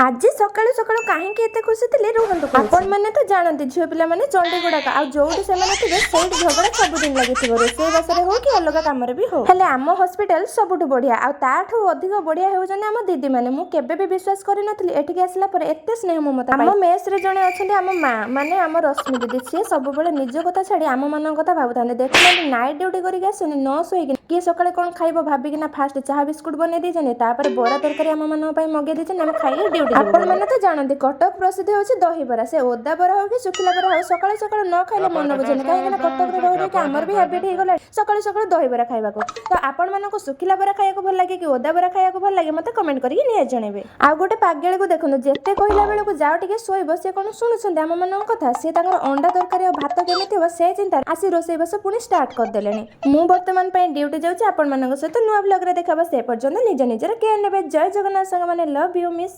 ଆଜି ସକାଳୁ ସକାଳୁ କାହିଁକି ଏତେ ଖୁସି ଥିଲେ, ରୁହନ୍ତୁ। ଆପଣମାନେ ତ ଜାଣନ୍ତି, ଝିଅ ପିଲାମାନେ ଚଣ୍ଡି ଗୁଡାକ। ଆଉ ଯୋଉଠି ସେମାନେ ଥିବେ, ସେଇଠି ଝଗଡ଼ା ସବୁଦିନ ଲାଗିଥିବ, ରୋଷେଇ ବାସରେ ହଉ କି ଅଲଗା କାମରେ ବି ହଉ। ହେଲେ ଆମ ହସ୍ପିଟାଲ ସବୁଠୁ ବଢିଆ ଆଉ ତାଠୁ ଅଧିକ ବଢିଆ ହେଉଛନ୍ତି ଆମ ଦିଦି ମାନେ। ମୁଁ କେବେ ବି ବିଶ୍ୱାସ କରିନଥିଲି, ଏଠିକି ଆସିଲା ପରେ ଏତେ ସ୍ନେହ ମମତା। ଆମ ମେସରେ ଜଣେ ଅଛନ୍ତି, ଆମ ମା ମାନେ ଆମ ରଶ୍ମି ଦିଦି। ସିଏ ସବୁବେଳେ ନିଜ କଥା ଛାଡି ଆମ ମାନଙ୍କ କଥା ଭାବୁଥାନ୍ତି। ଦେଖୁନାହାନ୍ତି, ନାଇଟ୍ ଡ୍ୟୁଟି କରିକି ଆସୁଛନ୍ତି, ନ ଶୋଇକି କିଏ ସକାଳେ କଣ ଖାଇବ ଭାବିକିନା ଫାଷ୍ଟ ଚାହା ବିସ୍କୁଟ ବନେଇ ଦେଇଛନ୍ତି, ତାପରେ ବରା ତରକାରୀ ଆମ ମାନଙ୍କ ପାଇଁ ମଗେଇ ଦେଇଛନ୍ତି, ଆମେ ଖାଇକି ଡ୍ୟୁଟି। ଆପଣ ମାନେ ତ ଜାଣନ୍ତି, କଟକ ପ୍ରସିଦ୍ଧ ହେଉଛି ଦହିବରା। ସେ ଓଦା ବରା ହଉ କି ଶୁଖିଲା ବରା ହଉ, ସକାଳୁ ସକାଳୁ ନ ଖାଇଲେ ମନ ବୁଝେନି। କାହିଁକି ନା କଟକରେ ରହି ରହିକି ଆମର ବି ହ୍ୟାବିଟ୍ ହେଇଗଲାଣି ସକାଳୁ ସକାଳୁ ଦହିବରା ଖାଇବାକୁ। ତ ଆପଣମାନଙ୍କୁ ଶୁଖିଲା ବରା ଖାଇବାକୁ ଭଲ ଲାଗେ କି ଓଦା ବରା ଖାଇବାକୁ ଭଲ ଲାଗେ, ମତେ କମେଣ୍ଟ କରିକି ନିହାତି ଜଣେଇବେ। ଆଉ ଗୋଟେ ପାଗେଳିକୁ ଦେଖନ୍ତୁ। ଯେତେ କହିଲା ବେଳକୁ ଯାଅ ଟିକେ ଶୋଇବ, ସେ କଣ ଶୁଣୁଛନ୍ତି ଆମ ମାନଙ୍କ କଥା? ସେ ତାଙ୍କର ଅଣ୍ଡା ତରକାରୀ ଆଉ ଭାତ କେମିତି ହବ, ସେ ଚିନ୍ତାରେ ଆସି ରୋଷେଇବାସ ପୁଣି ଷ୍ଟାର୍ଟ କରିଦେଲେଣି। ମୁଁ ବର୍ତ୍ତମାନ ପାଇଁ ଡ୍ୟୁଟି ଯାଉଛି। ଆପଣମାନଙ୍କ ସହିତ ନୂଆ ବ୍ଲଗରେ ଦେଖାହେବ। ସେ ପର୍ଯ୍ୟନ୍ତ ନିଜ ନିଜର କେୟାର ନେବେ। ଜୟ ଜଗନ୍ନାଥ ସାଙ୍ଗମାନେ, ଲଭ୍ you, miss.